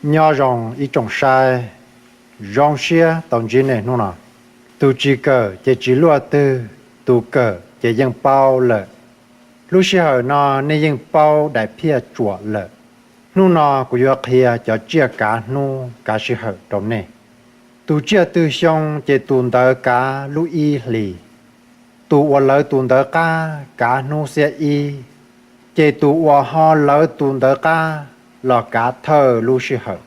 Nyob zoo ib tsoom saib, zoo siab tau ntsib nej hnub no. Tus tsis kawm ces tsis luaj twg, tus kawm ces yeej paub lawm. Lub sij hawm no nej yeej paub daim phiaj tsuam lawm. Hnub no kuv yuav qhia cov tsiaj kav hnub kav sij hawm rau nej. Tus tsiaj twg xyoo ces tus ntawd kav lub ib hlis. Tus uas lawv tus ntawd qab kav hnub xiab ib, ces tus uas ho lawv tus ntawd qab los kav thawj lub sij hawm.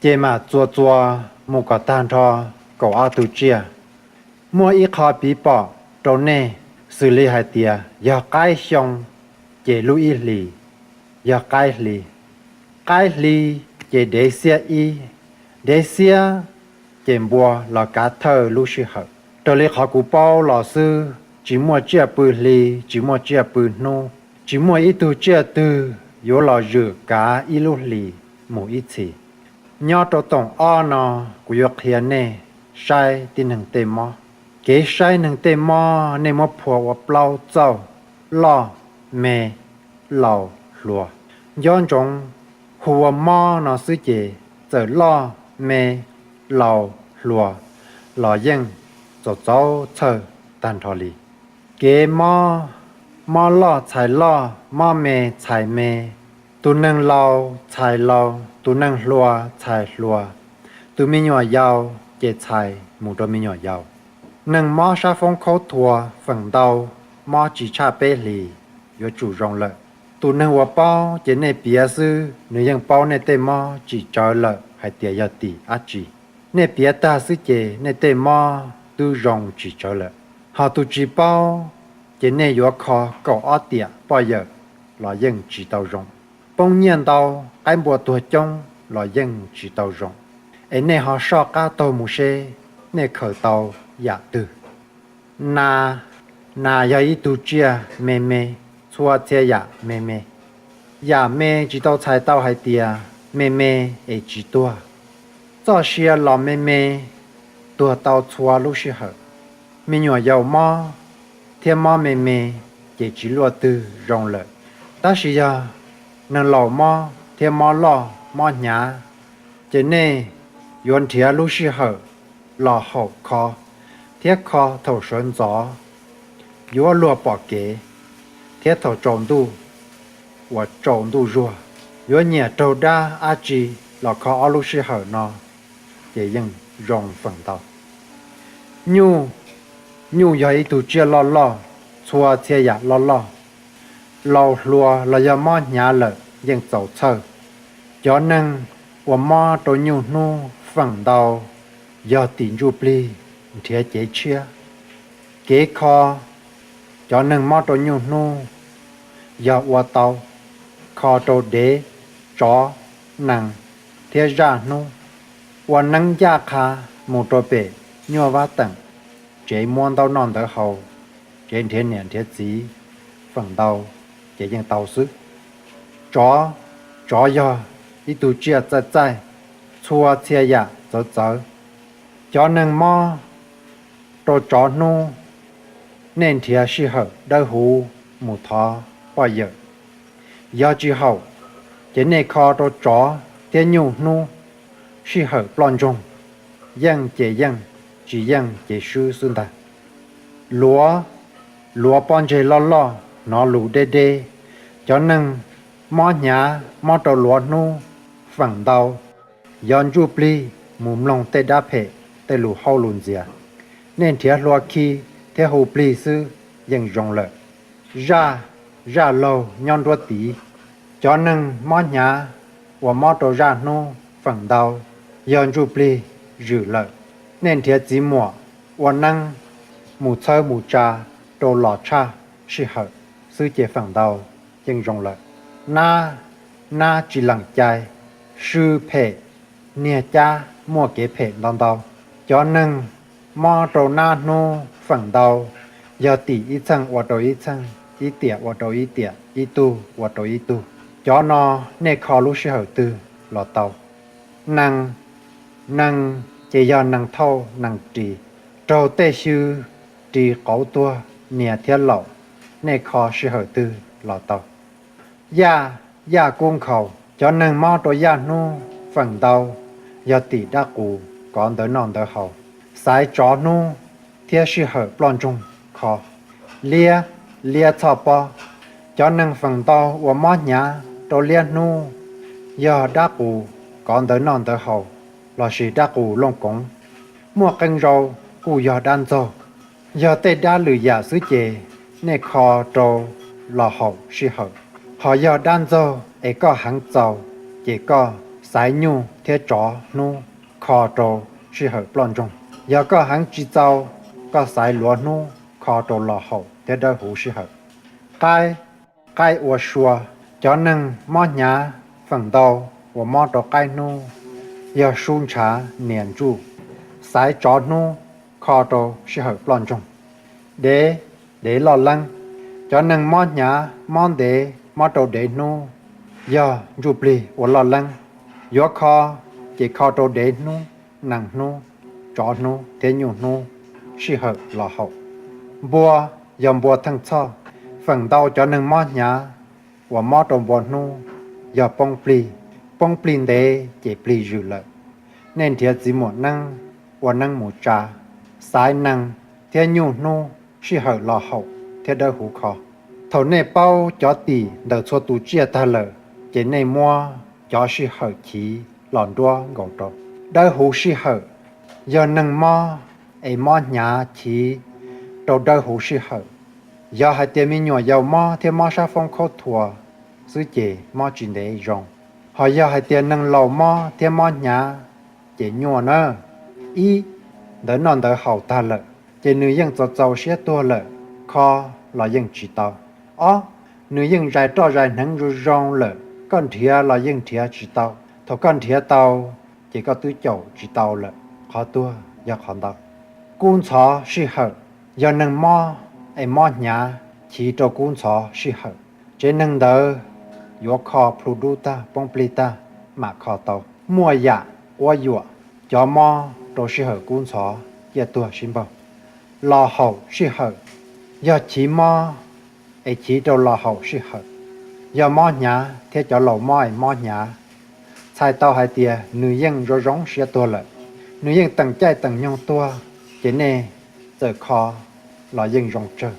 Ces mam txuas txuas mus kom tag nrho kaum ob tug tsiaj. Muaj ib qho piv pom rau nej, xws li hais tias yog qaib xyoo ces lub ib hlis yog qaib hli. Qaib hli ces dev xiab ib, dev xiab ces npua los kav thawj lub sij hawm. Raws li qhov kuv paub los xwb, tsis muaj tsiaj pw hli, tsis muaj tsiaj pw hnub, tsis muaj ib tug tsiaj twg yuav los zwm kav ib lub hlis mus ib txhis. Nyob rau toom ob no, kuv yuav qhia nej saib tib neeg tej mob. Kev saib neeg tej mob nej muab phua ua plaub txauj: loj, me, laus, hluas. Nco ntsoov, hu ua mob no xwb ces txawm loj, me, laus, hluas los yeej txaus txaus txhawj tag nrho li. Kev mob, mob loj txhais loj, mob me txhais me, tus neeg laus txhais laus, tus neeg hluas txhais hluas, tus me nyuam yaus ces txhais mus rau me nyuam yaus. Neeg mob sab foob khaub thuas feem ntau mob tsis tshaj peb hlis yuav tsum zoo lawm. Tus neeg uas paub ces nej piav xwb, nws yeej paub nej tej mob tsim tsawv lawm hais tias yog tim dab tsi. Nej piav tag xwb ces nej tej mob twb zoo tsis tsawv lawm. Ho tus tsis paub, ces nej yuav kho kaum ob tiam poj yawm los yeej tsis tau zoo. Poob nyiaj ntau, qaib npua tuag coob los yeej tsis tau zoo. Es nej ho soj qab taug mus seb nej khaws tau yam twg. Nas, nas yog ib tug tsiaj me me, txhua txhia yam me me. Yam me tsis tau txhais tau hais tias me me es tsis tuag. Txoj sia los me me, tuag tau txhua lub sij hawm. Me nyuam yaus mob thiab mob me me ces tsis luaj twg zoo lawm. Tab sis yog neeg laus mob thiab mob loj mob hnyav, ces nej yuav nrhiav lub sij hawm los haum kho thiab kho thaum sawv ntxov, yuav luag pom kev, thiab thaum tsaus ntuj uas tsaus ntuj zuag. Yuav nyiam raug dab dab tsi los kho ob lub sij hawm no ces yeej zoo feem ntau. Nyuj, nyuj yog ib tug tsiaj loj loj, txhua txhia yam loj loj. Laus hluas los yog mob hnyav lawm yeej txaus txhawj. Cov neeg uas mob rau nyuj hnub feem ntau yog tim ntsuj plig nrhiav cev tshiab. Kev kho cov neeg mob rau nyuj hnub yog ua tau kho rau dev, tsov, nees thiab zaj hnub. Ua neeb ncaj qha mus rau pem nyuaj vab teem, tsev muab ntaub noj ntawv haus, tsev nrhiav niam nrhiav txiv feem ntau ces yeej tau xwb. Tsov, tsov yog ib tug tsiaj txaij txaij, txhua txhia yam txawv txawv. Cov neeg mob rau tsov hnub, nej nrhiav sij hawm dawb huv mus thov poj yawm. Yog tsis haum, ces nej kho rau tsov thiab nyuj hnub sij hawm ploj ntsoog, yeej ces yeej, tsis yeej ces swb xwb ntag. Luav, luav pob ntseg loj loj, hnov lus deb deb. Cov neeg mob hnyav mob rau luav hnub feem ntau, yog ntsuj plig mus mloog tej dab phem, tej lus haub lus ntxias. Nej nrhiav hlua khi thiab hu plig xwb yeej zoo lawm. Zaj, zaj laug nyob nruab tiv. Cov neeg mob hnyav uas mob rau zaj hnub feem ntau, yog ntsuj plig zwm lawm. Nej nrhiav txiv muam ua neeb mus txhawb mus tsa rau los tshaj sij hawm xwb ces feem ntau yeej zoo lawm. Nab, nab tsis lees cai, sw phem, niag cab muaj kev phem ntau ntau. Cov neeg mob rau nab hnub feem ntau, yog tim ib txheej ua rau ib txheej, ib tiam ua rau ib tiam, ib tug ua rau ib tug. Cov no nej kho lub sij hawm twg los tau. Nees, nees ces yog nees thauj nees ris, raug tej xyw ris qauv tuag niam thiab laus, nej kho sij hawm twg los tau. Yaj, yaj kub nkhaus. Cov neeg mob rau yaj hnub feem ntau yog tim dab qus kov ntawv noj ntawv haus, xaiv tsov hnub thiab sij hawm ploj ntsoog kho. Liab, liab txhoj pob. Cov neeg feem ntau uas mob hnyav rau liab hnub yog dab qus kov ntawv noj ntawv haus lossis dab qus looj koov. Muaj qee zaus kuj yog dab ntxaug. Yog tej dab lwm yam xwb ces nej kho rau los haum sij hawm. Ho yog dab ntxaug es koj heev txaus ces koj xaiv nyuj thiab tsov hnub kho rau sij hawm ploj ntsoog. Yog koj heev tsis txaus, koj xaiv luav hnub kho rau los haum thiab dawb huv sij hawm. Qaib, qaib ua sua. Cov neeg mob hnyav feem ntau uas mob rau qaib hnub yog sub ntshav nias ntsuj, xaiv tsov hnub kho rau sij hawm ploj ntsoog. Dev, dev loj leeb. Cov neeg mob hnyav mob ntev mob rau dev hnub yog ntsuj plig ua loj leeb. Yuav kho ces kho rau dev hnub, nees hnub, tsov hnub thiab nyuj hnub sij hawm los haum. Npua, yog npua theej txhoj. Feem ntau cov neeg mob hnyav uas mob rau npua hnub yog poob plig. Poob plig ntev ces plig zwm lawm. Nej nrhiav txiv muam neeb ua neeb mus tsa, xaiv nees thiab nyuj hnub sij hawm los haum thiab dawb huv kho. Thaum nej paub cov tim ntawm txhua tus tsiaj tag lawm, ces nej muab cov sij hawm chiv los nruab nkaus rau. Dawb huv sij hawm, yog neeg mob es mob hnyav chiv rau dawb huv sij hawm. Yog hais tias me nyuam yaus mob thiab mob sab foob khaub thuas xwb ces mob tsis ntev zoo. Ho yog hais tias neeg laus mob thiab mob hnyav ces nyuaj na. Ib, ntawv noj ntawv haus tag lawm ces nws yeej txaus txaus siab tuag lawm, kho los yeej tsis tau. Ob, nws yeej zais roj zais hneev zoo zoo lawm, koj nrhiav los yeej nrhiav tsis tau. Thaum koj nrhiav tau ces koj twb caum tsis tau lawm, qhov tuag yog qhov ntau. Kub ntxhov sij hawm, yog neeg mob es mob hnyav chiv rau kub ntxhov sij hawm, tsev neeg ntawd yuav kho plhu dub tag poob plig tag mam kho tau. Muaj yam quab yuam, cov mob rau sij hawm kub ntxhov ciaj tuag sib npaug. Los haum sij hawm, yog chiv mob es chiv rau los haum sij hawm. Yog mob hnyav thiab cov laus mob es mob hnyav, txhais tau hais tias nws yeej zoo zoo siab tuag lawm, nws yeej teem caij teem nyoog tuag, ces nej txawm kho los yeej zoo tsawg,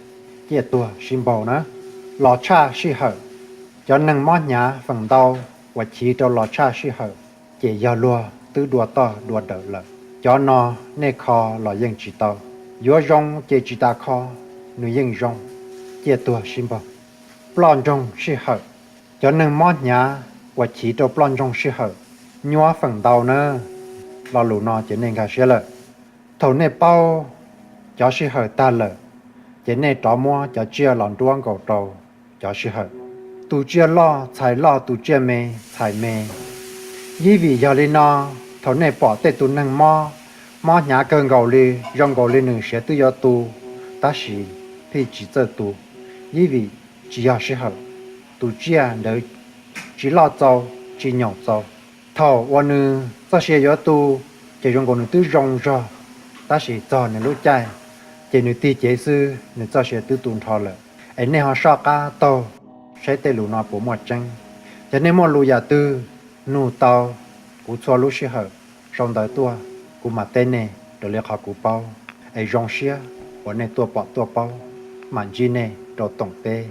ciaj tuag sib npaug na. Los tshaj sij hawm, cov neeg mob hnyav feem ntau uas chiv rau los tshaj sij hawm ces yog luag twb dua toj dua dawm lawm. Cov no nej kho los yeej tsis tau. Yuav zoo ces tsis tas kho, nws yeej zoo, ciaj tuag sib npaug. Ploj ntsoog sij hawm, cov neeg mob hnyav uas chiv rau ploj ntsoog sij hawm nyuab feem ntau na. Lo lus no ces nej nkag siab lawm. Thaum nej paub cov sij hawm tag lawm, ces nej rov muab cov tsiaj los nruab nkaus rau cov sij hawm. Tus tsiaj loj txhais loj, tus tsiaj me txhais me. Yib vim yog li no, thaum nej pom tej tus neeg mob, mob hnyav kawg nkaus li, zoo nkaus li nws siav twb yuav tu, tab sis thiaj tsis txawj tu, yib vim tsis yog sij hawm, tus tsiaj ntawd tsis loj txaus, tsis nyaum txaus. Thaum uas nws txoj sia yuav tu, ces zoo nkaus nws twb zoo zog, tab sis txog nws lub caij, ces nws tig cev xwb nws txoj sia twb tu nrho lawm. Es nej ho soj qab taug saib tej lus no puas muaj tseeb. Yog nej muaj lus yam twg nug tau kuv txhua lub sij hawm sau ntawv tuaj, kuv mam teb nej raws li qhov kuv paub. Es zoo siab uas nej tuaj pom tuaj paub, mam ntsib nej rau toom peb.